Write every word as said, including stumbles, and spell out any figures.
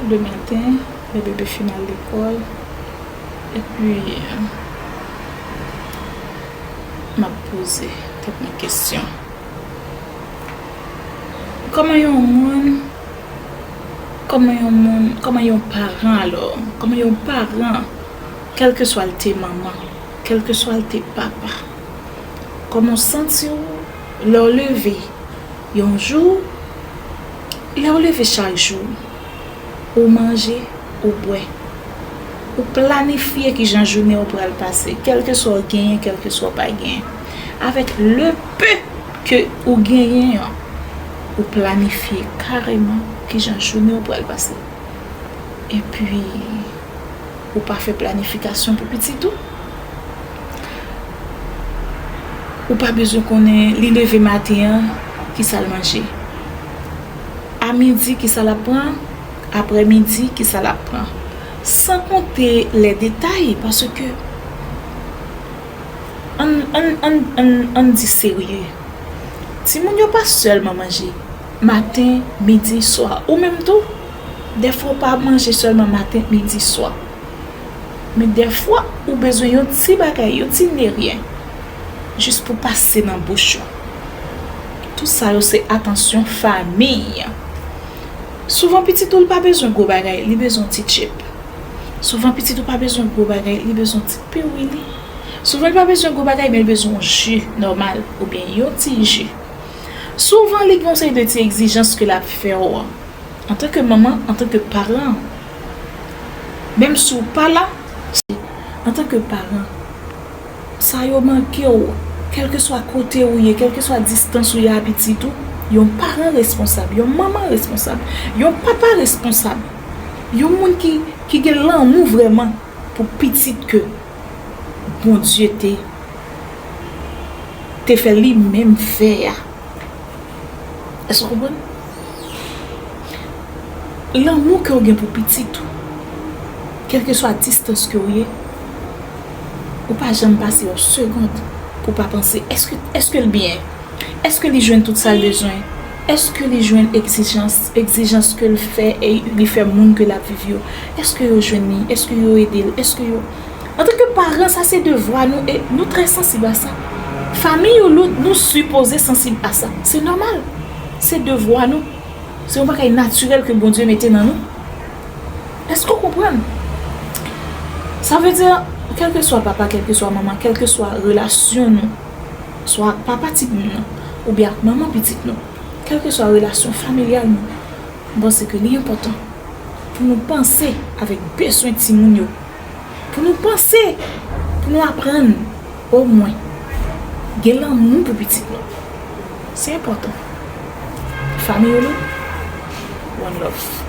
Dematen, lè bebe fin al lekòl, epi m ap poze tèt mwen kesyon. Kòman yon moun, kòman yon moun, kòman yon paran alò, kòman yon paran, kèlkeswa l te manman, kèlkeswa l te papa, kòman w santi w lè w leve yon jou, lè w leve chak jou, ou manje, ou bwè, ou planifye kijan jounen w pral pase, kèlkeswa w genyen, kèlkeswa w pa genyen. Avèk le peu ke ou genyen an, ou planifye kareman kijan jounen w pral pase. Epi, ou pa fè planifikasyon pou pitit ou. Ou pa bezwen konnen li leve maten an, kisa l manje. A midi, kisa l ap pran. Aprè midi, kisa l ap pran. San konte lè detay, paske ann, ann, ann, ann, ann di serye. Timoun yo pa sèlman manje maten, midi, swa. Ou menm tou, dèfwa ou pa manje sèlman maten, midi, swa. Men dèfwa, ou bezwen yon ti bagay, yon ti neryen, jis pou pase nan bouch ou. Tout sa yo se atansyon fanmi. Souvan pitit ou l pa bezwen gwo bagay, li bezwen yon ti chip. Souvan pitit ou pa bezwen gwo bagay, li bezwen yon ti piwili. Souvan li pa bezwen gwo bagay, men li bezwen yon ji nòmal oubyen yon ti ji. Souvan li gen yon seri de ti egzijans ke l ap fè w antanke manman, antanke paran. Menm si w pa la, antanke paran, sa yo manke w, kèlkeswa kote ou ye, kèlkeswa distans ou ye a pitit ou, yon paran responsab, yon manman responsab, yon papa responsab, yon moun ki, ki gen lanmou vrèman pou pitit ke Bondye te, te fè li menm fè a. Èske w konprann? Lanmou ke w gen pou pitit ou, kèlkeswa distans ke w ye, ou pa janm pase yon segond pou w pa panse, èske, èske l byen? Èske li jwenn tout sa l bezwen? Èske li jwenn egzijans, egzijans ke l fè e li fè moun ke l ap viv yo? Èske yo jwenn li? Èske yo ede l? Èske yo Antanke paran, sa se devwa nou e nou trè sansib a sa. Fanmi yo lout, nou sipoze sansib a sa. Se nòmal. Se devwa nou. Se yon bagay natirèl ke Bondye mete nan nou. Èske w konprann? Sa vle di, kèlkeswa papa, kèlkeswa manman, kèlkeswa relasyon nou, swa ak papa timoun nan, oubyen ak manman pitit nou, kèlkeswa relasyon familyal nou, m panse ke li enpòtan pou nou panse avèk bezwen timoun yo. Pou nou panse, pou nou aprann, omwen, gen lanmou pou pitit nou. Se enpòtan. Fanmi yo, one love.